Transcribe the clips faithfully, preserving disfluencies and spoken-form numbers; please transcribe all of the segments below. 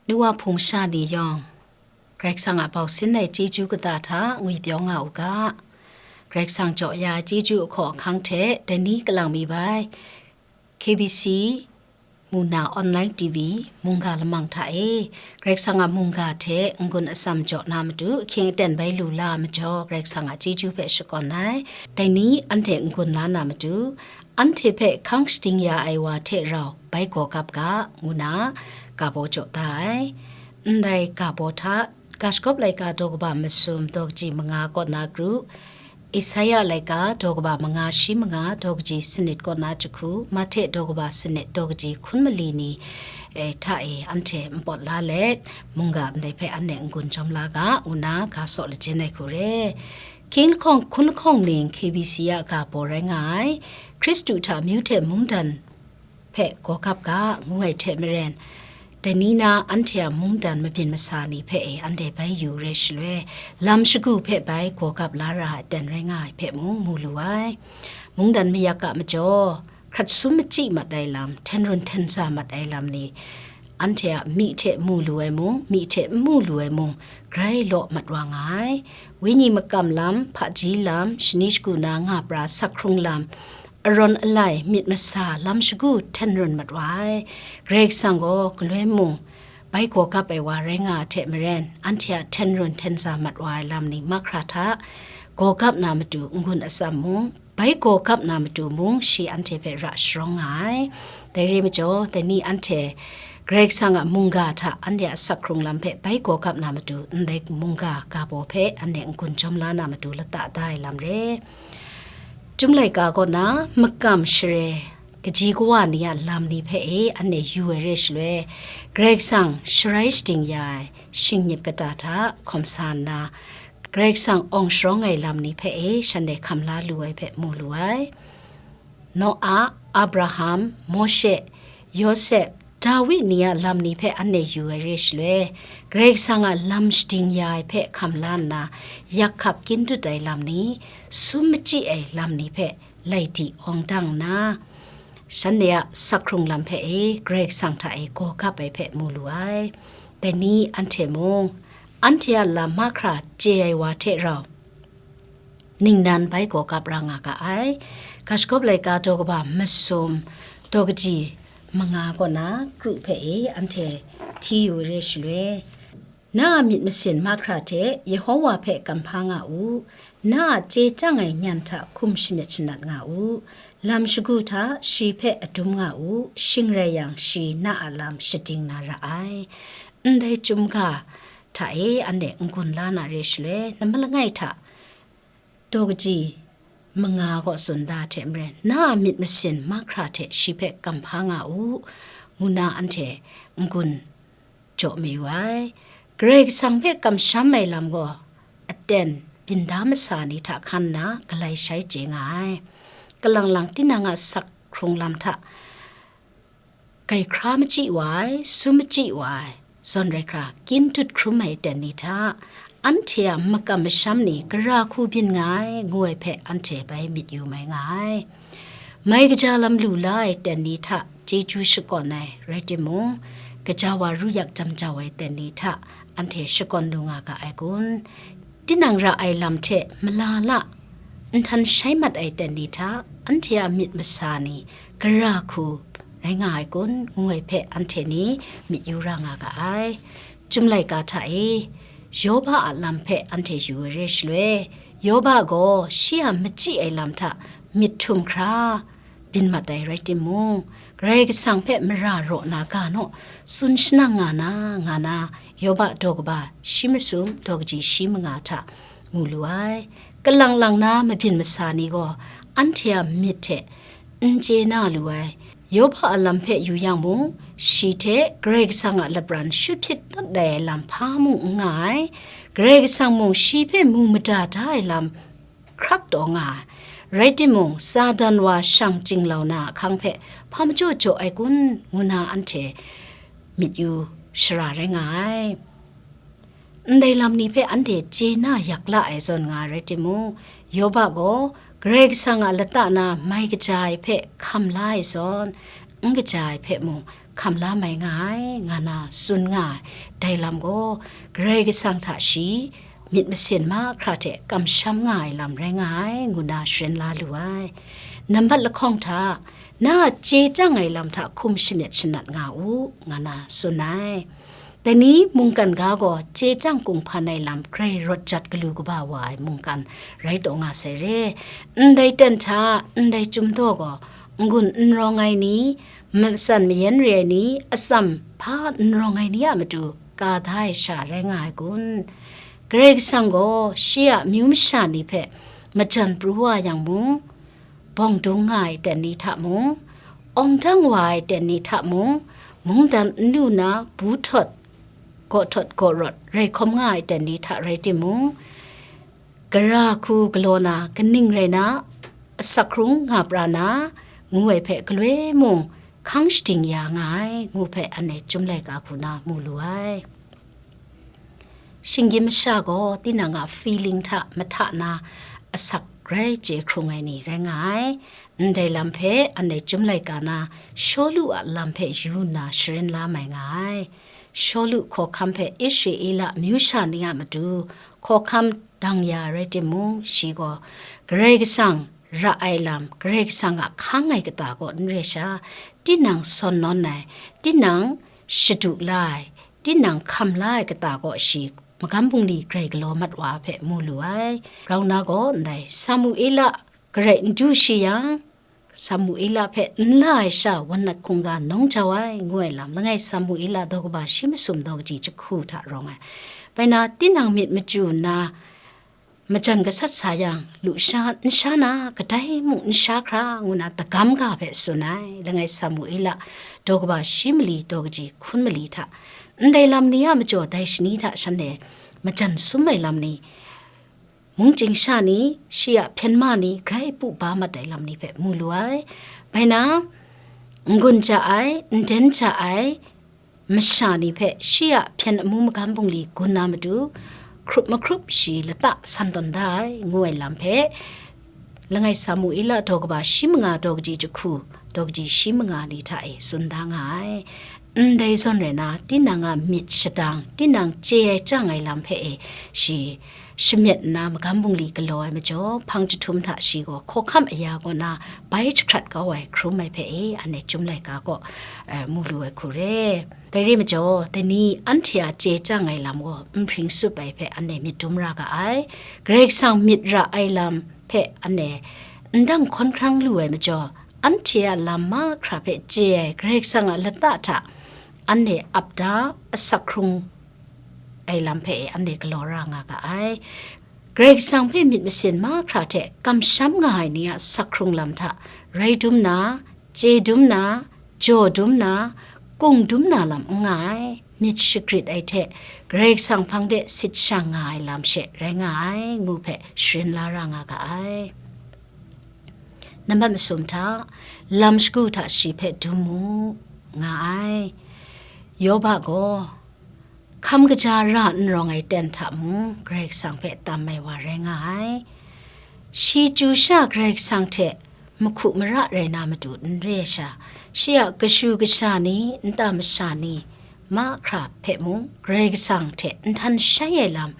Nu wa hpung sha ni yawng, Karai Kasang a bau sin ai chyeju kata hta ngwi pyaw nga u ga. Karai Kasang jaw ya ai chyeju ahkaw ahkang hte dai ni kalang mi bai, K B C, muna online T V, mungga lamang hta e, Karai Kasang a mungga hte n-gun atsam jaw na matu, ahkying aten bai lu la ai majaw, Karai Kasang a chyeju hpe shakawn ai. Dai ni anhte n-gun la na matu, anhte hpe hkang shading ya ai wa hte rau bai gaw gap ga, ngu na ga baw jaw da ai. Ndai ga baw hta, Ga Shagawp laika daw kaba masum daw kaji manga kaw na kru, Esaia laika daw kaba manga shi manga daw kaji sanit kaw na jahku, Mahte daw kaba sanit daw kaji hkun mali ni, eh, hta e anhte npawt la let, mungga ndai hpe anhte n-gun jawm la ga, ngu na ga saw lajin ai hku re. Hkying lahkawng hkun lahkawng ning K B C a ga baw rai nga ai, Hkristu hta amyu hte mungdan hpe gaw gap ga, ngu ai hte maren, dai ni na anhte a mungdan mabyin masa ni hpe e anhte bai yu re shaloi, lam shagu hpe bai gaw gap la ra ai aten rai nga ai hpe mung mu lu ai. Mungdan mayak a majaw, hkrat sum machyi mat ai lam, hten run hten za mat ai lam ni, anhte a myi hte mu lu ai mung, myi hte n mu lu ai mung, grai law mat wa nga ai. Wenyi makam lam, hpaji lam, shani shagu na nga pra sak hkrung lam, arawn alai myit masa lam shagu hten run mat wa ai. Karai Kasang gaw galoi mung bai gaw gap ai wa rai nga ai hte maren, anhte a hten run hten za mat wa ai lam ni mahkra hta gaw gap na matu n-gun atsam mung, bai gaw gap na matu mung shi anhte hpe ra sharawng nga ai. Dai re majaw, dai ni anhte Karai Kasang a mungga hta anhte a sak hkrung lam hpe bai gaw gap na matu, ndai mungga ga baw hpe anhte n-gun jawm la na matu lata da ai lam re. Chyum laika kaw na makam share kaji kawa ni a lam ni hpe e anhte yu ai re shaloi, Karai Kasang sharai shading ya ai shingnip kata hta hkawm sa nna, Karai Kasang awng sharawng ai lam ni hpe e shanhte hkam la lu ai hpe mu lu ai. Noa, Abraham, Mawshe, Yawsep, Dawi ni a lam ni hpe anhte yu ai re shaloi, Karai Kasang a lam shading ya ai hpe hkam la nna, yak hkap kyin dut ai lam ni, sum machyi ai lam ni hpe lai di awng dang nna, shanhte a sak hkrung lam hpe e Karai Kasang hta e gaw gap ai hpe mu lu ai. Dai ni anhte mung, anhte a lam mahkra chye ai wa hte rau, ningnan bai gaw gap ra nga ga ai. Ga Shagawp laika daw kaba masum daw kaji manga kaw na kru hpe e anhte hti yu re shaloi, na a myit masin mahkra hte Yehova hpe kamhpa nga u, na a chye chyang ai nyan hta hkum shamyit shanat nga u, lam shagu hta shi hpe adum nga u, shing rai yang, shi na a lam shading na ra ai. Ndai chyum ga hta e anhte n-gun la na re shaloi, namma langai hta daw kaji manga kaw tsun da hte maren, na a myit masin mahkra hte shi hpe kamhpa nga u, ngu na anhte n-gun jaw mayu ai. Karai Kasang hpe kamsham ai lam gaw aten byin da masa ni hta hkan nna galai shai chye nga ai. Kalang lang tinang a sak hkrung lam hta, kai hkra machyi wa ai, sum machyi wa ai, zawn rai hkra, kyin dut hkrum ai aten ni hta, anhte a makam masham ni gara hku byin nga ai, ngu ai hpe anhte bai myit yu mai nga ai. Mai kaja lam lu la ai aten ni hta chyeju shakawn ai rai timung, gaja wa ru yak jam jau ai aten ni hta anhte shakawn lu nga ga ai kun? Tinang ra ai lam hte malala nhtan shai mat ai aten ni hta anhte a myit masa ni gara hku rai nga ai kun, ngu ai hpe anhte ni myit yu ra nga ga ai. Chyum laika hta e, Yoba a lam hpe anhte yu ai re shaloi, Yoba gaw shi a machyi ai lam hta myit htum hkra byin mat ai rai timung, Karai Kasang hpe mara raw na ga naw tsun shanang nga na, nga na, Yoba daw kaba shi masum daw kaji shi manga hta mu lu ai. Kalang lang na mabyin masa ni gaw anhte a myit hte n chye na lu ai. Yoba a lam hpe yu yang mung, shi hte Karai Kasang a lapran shut hpyit dat ai lam hpa mung n nga ai. Karai Kasang mung shi hpe mu mada da ai lam hkrak taw nga ai. Rai timung, Satan wa shang chyinglau na ahkang hpe hpa majaw jaw ai kun, ngu na anhte myit yu shara rai nga ai. Ndai lam ni hpe anhte chye na yak la ai zawn nga ai rai timung, Yoba gaw Karai Kasang a lata na mai kaja ai hpe hkam la ai zawn, n kaja ai hpe mung hkam la mai nga ai, nga na tsun nga ai. Dai lam gaw, Karai Kasang hta shi myit masin mahkra hte kamsham nga ai lam rai nga ai, ngu na sharin la lu ai. Nambat lahkawng hta, na a chye chyang ai lam hta hkum shamyet shanat nga u, nga na tsun ai. Dai ni mungkan ga gaw chye chyang kung hpan ai lam grai rawt jat galu kaba wa ai mungkan rai taw nga sai re. Ndai ten hta, ndai chyum daw gaw, n-gun n rawng ai ni, matsan mayan re ai ni, atsam hpa n rawng ai ni a matu ka da ai sha rai nga ai kun? Karai Kasang gaw shi a amyu masha ni hpe majan pru wa yang mung, bawng dung nga ai ten ni hta mung, awng dang wa ai ten ni hta mung, mungdan n lu na bu htawt, gaw htawt gaw rawt rai hkawm nga ai ten ni hta rai timung, gara hku galaw na, kaning rai na, asak hkrung nga pra na, ngu ai hpe galoi mung hkang shading ya nga ai, ngu hpe anhte Chyum laika hku na mu lu ai. Shinggyim masha gaw tinang a feeling hta mahta na asak grai chye hkrung ai ni rai nga ai. Ndai lam hpe anhte Chyum laika na Shawlu a lam hpe yu nna sharin la mai nga ai. Shawlu hkawhkam hpe Israela amyu sha ni a matu hkawhkam dang ya rai timung, shi gaw Karai Kasang ra ai lam, Karai Kasang a hkang ai kata kaw n re sha, tinang sawn nawn ai, tinang shadu la ai, tinang hkam la ai kata kaw shi magam bungli grai galaw mat wa hpe mu lu ai. Grau na gaw ndai Samuela garai n du shi yang, Samuela hpe n la ai sha wan nat hkungga nawng jau ai, ngu ai lam, langai Samuela daw kaba shi masum daw kaji jahku hta rawng ai. Bai na, tinang myit machyu nna, majan gasat sa yang, lusha n sha na, kadai mung n sha hkra, ngu na dagam ga hpe tsun ai, langai Samuela daw kaba shi mali daw kaji hkun mali hta, ndai lam ni a majaw dai shani hta shanhte majan sum ai lam ni, mungchying sha ni, shi a hpyen ma ni, grai pu ba mat ai lam ni hpe mu lu ai. Bai na, n-gun ja ai, n-den ja ai, masha ni hpe shi a hpyen amu magam bungli gun na matu, hkrup mahkrup shi lata san tawn da ai, ngu ai lam hpe, langai Samuela daw kaba shi manga daw kaji jahku, daw kaji shi manga ni hta e tsun da nga ai. Ndai zawn rai na, tinang a myit shadang, tinang chye ai chyang ai lam hpe e shi shamyet nna magam bungli galaw ai majaw, hpang jahtum hta shi gaw hkawhkam aya kaw na bai jahkrat kau ai hkrum ai hpe e, anhte Chyum laika kaw, eh, mu lu ai hku re. Dai re majaw, dai ni anhte a chye chyang ai lam gaw n hpring sup ai hpe anhte myit dum ra ga ai. Karai Kasang myit ra ai lam hpe anhte n dang hkawn hkrang lu ai majaw, anhte a lam mahkra hpe chye ai Karai Kasang a lata hta anhte ap da, asak hkrung ai lam hpe anhte galaw ra nga ga ai. Karai Kasang hpe myit masin mahkra hte kamsham nga ai ni a sak hkrung lam hta rai dum na, chye dum na, jaw dum na, kung dum na lam n nga ai, myit shagrit ai hte Karai Kasang hpang de sit shang nga ai lam she rai nga ai, ngu hpe sharin la ra nga ga ai. Nambat masum hta, lam shagu hta shi hpe dum mu, nga ai. Yoba gaw, hkam kaja ra n rawng ai ten hta mung, Karai Kasang hpe tam ai wa rai nga ai. Shi chyu sha Karai Kasang hte mahku mara rai na matu n re ai sha, shi a kashu kasha ni, nta masha ni, mahkra hpe mung, Karai Kasang hte nhtan shai ai lam,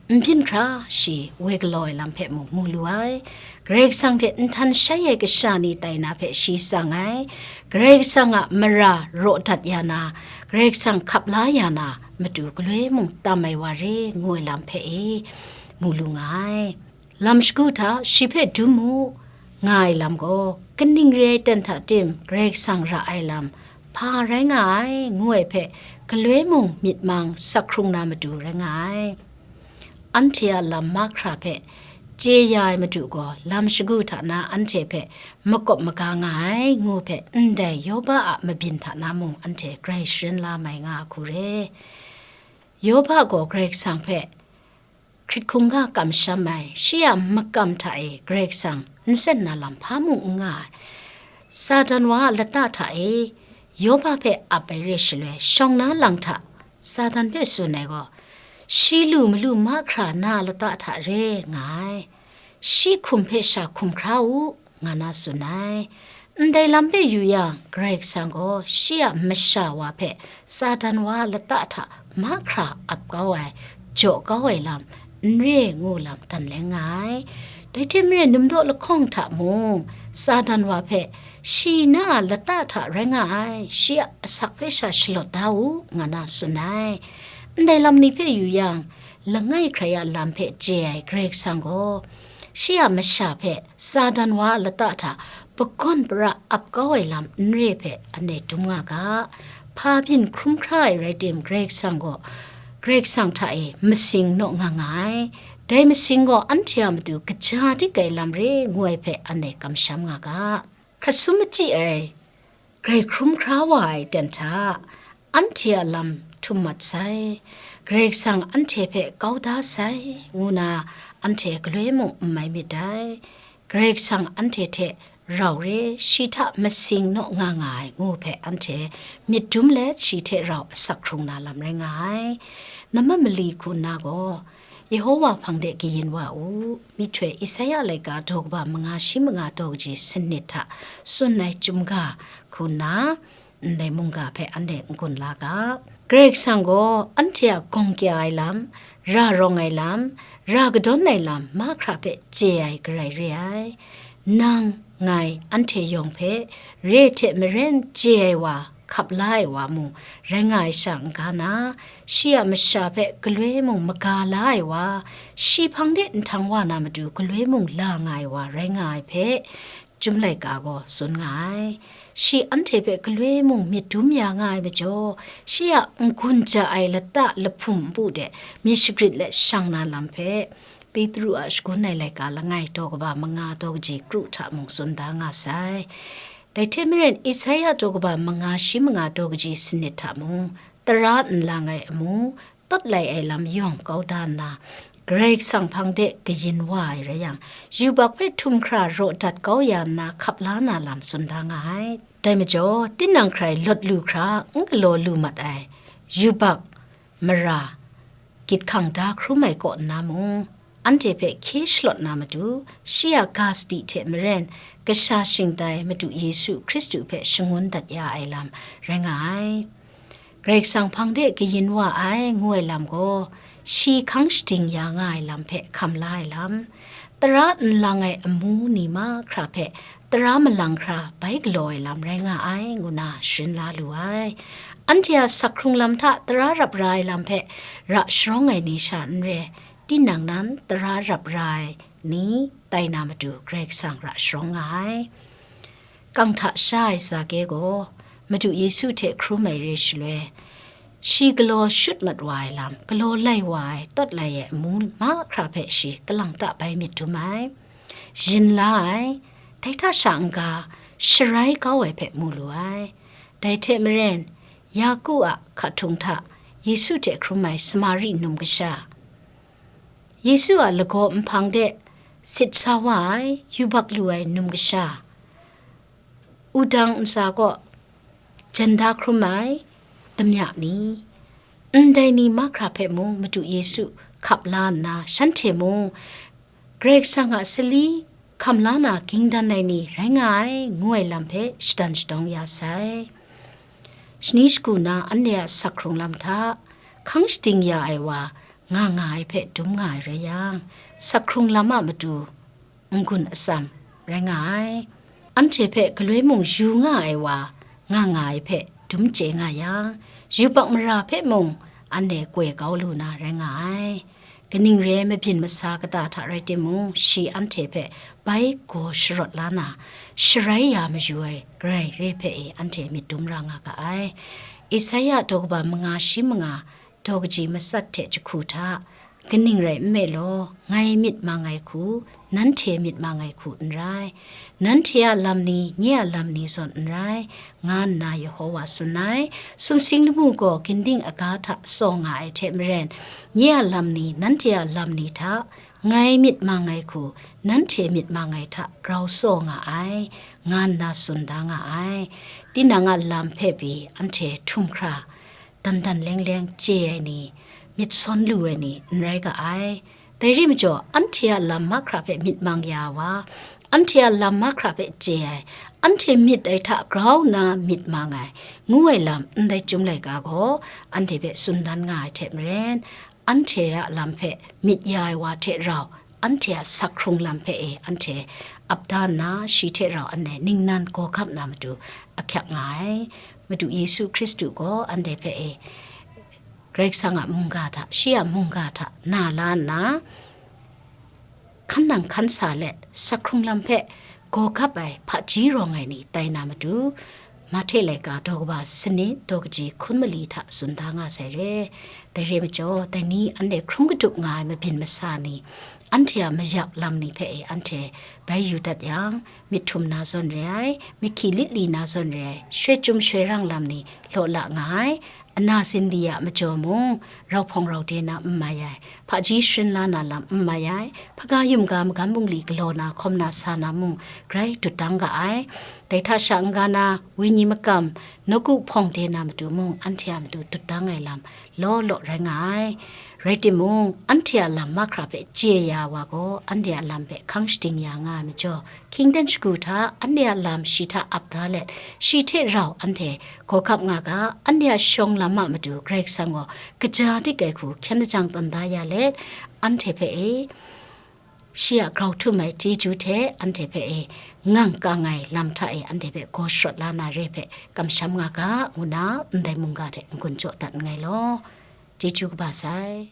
n byin hkra shi woi galaw ai lam hpe mung mu lu ai. Karai Kasang hte nhtan shai ai kasha ni tai na hpe shi tsang ai. Karai Kasang a mara raw dat ya na, Karai Kasang hkap la ya na matu galoi mung tam ai wa re, ngu ai lam hpe e mu lu nga ai. Lam shagu hta shi hpe dum mu, nga ai lam gaw, kaning re ai ten hta tim Karai Kasang ra ai lam, hpa rai nga ai, ngu ai hpe, galoi mung myit mang sak hkrung na matu rai nga ai. Anhte a lam mahkra hpe chye ya ai matu gaw, lam shagu hta na anhte hpe makawp maga nga ai, ngu hpe, ndai Yoba a mabyin hta na mung anhte grai sharin la mai nga a hku re. Yoba gaw Karai Kasang hpe hkrit hkungga kamsham ai, shi a makam hta e Karai Kasang nsen na lam hpa mung n nga ai. Satan wa a lata hta e Yoba hpe ap ai re shaloi, shawng na lang hta Satan hpe tsun ai gaw, shi lu malu mahkra na a lata hta re nga ai. Shi hkum hpe sha hkum hkra u, nga na tsun ai. Ndai lam hpe yu yang, Karai Kasang gaw shi a masha wa hpe Satan wa a lata hta mahkra ap kau ai, jaw kau ai lam n re ngu lam dan leng nga ai. Dai hte maren, numdaw lahkawng hta mung, Satan wa hpe, shi na a lata hta rai nga ai, shi a asak hpe sha shalawt da u, nga na tsun ai. Ndai lam ni hpe yu yang, langai hkrai a lam hpe chye ai Karai Kasang gaw, shi a masha hpe Satan wa a lata hta pagawn para ap kau ai lam n re hpe anhte dum nga ga. Hpa byin hkrum hkra ai rai tim, Karai Kasang gaw, Karai Kasang hta e masing naw nga nga ai. Dai masing gaw anhte a matu kaja dik ai lam re ngu ai hpe anhte kamsham nga ga. Hkrat sum machyi ai, grai hkrum hkra wa ai ten hta, anhte a lam htum mat sai, Karai Kasang anhte hpe kau da sai, ngu na anhte galoi mung n mai myit dai. Karai Kasang anhte hte rau re, shi hta masing naw nga nga ai ngu hpe anhte myit dum let shi hte rau asak hkrung na lam rai nga ai. Namma mali hku nna gaw, Yehowa hpang de kayin wa u. Myihtoi Esaia laika daw kaba manga shi manga daw kaji sanit hta tsun ai chyum ga hku nna, ndai mungga hpe anhte n-gun la ga. Karai Kasang gaw anhte a gawng kya ai lam, ra rawng ai lam, ra kadawn ai lam mahkra hpe chye ai Karai re ai. Nang, ngai, anhte yawng hpe, re hte maren chye ai wa, hkap la ai wa mung rai nga ai sha n-ga na, shi a masha hpe galoi mung maga la ai wa, shi hpang de nhtang wa na matu galoi mung la nga ai wa rai nga ai hpe, Chyum laika gaw tsun nga ai. Shi anhte hpe galoi mung myit dum ya nga ai majaw, shi a n-gun ja ai lata lahpum npu de myit shagrit let shang na lam hpe, Petru a shagun ai laika langai daw kaba manga daw kaji kru hta mung tsun da nga sai. Dai hte maren, Esaia daw kaba manga shi manga daw kaji sanit hta mung, tara n lang ai amu, tawt lai ai lam yawng kau da nna, Karai Kasang hpang de kayin wa ai rai yang, yubak hpe htum hkra raw dat kau ya nna hkap la na lam tsun da nga ai. Dai majaw, tinang hkrai lawt lu hkra n galaw lu mat ai yubak mara gyit hkang da hkrum ai kaw nna mung, anhte hpe hkye shalawt na matu, shi a ga sadi hte maren, kasha shingtai Madu Yesu Hkristu hpe shangun dat ya ai lam rai nga ai. Karai Kasang hpang de kayin wa ai ngu ai lam gaw, shi hkang shading ya nga ai lam hpe hkam la ai lam, tara n lang ai amu ni mahkra hpe tara malang hkra bai galaw ai lam rai nga ai, ngu na sharin la lu ai. Anhte a sak hkrung lam hta tara rap ra ai lam hpe ra sharawng ai ni sha n re, tinang nan tara rap ra ai ni tai na matu Karai Kasang ra sharawng nga ai. Kang hta sha ai Zake gaw Madu Yesu hte hkrum ai re shaloi, shi galaw shut mat wa ai lam, galaw lai wa ai, tawt lai ai amu mahkra hpe shi kalang ta bai myit dum ai, yin la ai, dai hta sha n-ga sharai kau ai hpe mu lu ai. Dai hte maren, Yaku a hkahtungk hta Yesu hte hkrum ai Samari num kasha, Yesu a lagaw nhpang de sit sa wa ai yubak lu ai num kasha, wudang ntsa kaw jan da hkrum ai damya ni, ndai ni mahkra hpe mung Madu Yesu hkap la nna, shanhte mung Karai Kasang a sali hkam la na ging dan ai ni rai nga ai, ngu ai lam hpe shadan shadawng ya sai. Shani shagu na anhte a sak hkrung lam hta, hkang shading ya ai wa nga nga ai hpe dum nga ai rai yang, sak hkrung lam a matu n-gun atsam rai nga ai. Anhte hpe galoi mung yu nga ai wa nga nga ai hpe dum chye nga yang, yubak mara hpe mung anhte koi kau lu na rai nga ai. Kaning re ai mabyin masa kata hta rai timung, shi anhte hpe bai gaw sharawt la na, sharai ya mayu ai Karai re hpe e anhte myit dum ra nga ga ai. Esaia daw kaba manga shi manga daw kaji matsat hte jahku hta, kaning rai nme law, ngai myit mang ai hku, nanhte myit mang ai hku n rai, nanhte a lam ni, nye a lam ni zawn n rai, nga nna Yehova tsun ai. Sumsing lamu gaw ginding aga hta tsaw nga ai hte maren, nye a lam ni, nanhte a lam ni hta, ngai myit mang ai hku, nanhte myit mang ai hta grau tsaw nga ai, nga nna tsun da nga ai. Tinang a lam hpe pyi anhte htum hkra, dan dan leng leng chye ai ni, myit sawn lu ai ni n rai ga ai. Dai ri majaw, anhte a lam mahkra hpe myit mang ya ai wa, anhte a lam mahkra hpe chye ai, anhte myit ai hta grau nna myit mang ai, ngu ai lam ndai Chyum laika gaw anhte hpe tsun dan nga ai hte maren, anhte a lam hpe myit ya ai wa hte rau, anhte a sak hkrung lam hpe e anhte ap da nna, shi hte rau anhte ningnan gawgap na matu ahkyak nga ai. Madu Yesu Hkristu gaw anhte hpe e Karai Kasang a mungga hta, shi a mungga hta na la nna, hkan nang hkan sa let, sak hkrung lam hpe gawgap ai hpaji rawng ai ni tai na matu, Mahte laika daw kaba sanit daw kaji hkun mali hta tsun da nga sai re. Dai re majaw, dai ni anhte hkrung kadup nga ai mabyin masa ni, anhte a mayak lam ni hpe e anhte bai yu dat yang, myit htum na zawn re ai, myit hkyi lit li na zawn re ai, shoi chyum shoi rang lam ni law la nga ai, ana zinli a majaw mung, rau hpawng rau de na n mai ai, hpaji sharin la na lam n mai ai, hpaga yum ga magam bungli galaw na hkawm na sa na mung grai dut dang ga ai. Dai hta sha n-ga na, wenyi makam, nawku hpawng de na matu mung, anhte a matu dut dang ai lam law law rai nga ai. Rai timung, anhte a lam mahkra hpe chye ya wa gaw, anhte a lam hpe hkang shading ya nga ai majaw, hkyingdan shagu hta anhte a lam shi hta ap da let, shi hte rau anhte gawgap nga ga, anhte a shawng lam a matu Karai Kasang gaw kaja dik ai hku hkyen lajang tawn da ya let, anhte hpe e, shi a grau htum ai chyeju hte anhte hpe e, ngang kang ai lam hta e anhte hpe gaw sharawt la na re hpe kamsham nga ga, ngu na ndai mungga hte n-gun jaw dat nngai law. Chyeju kaba sai.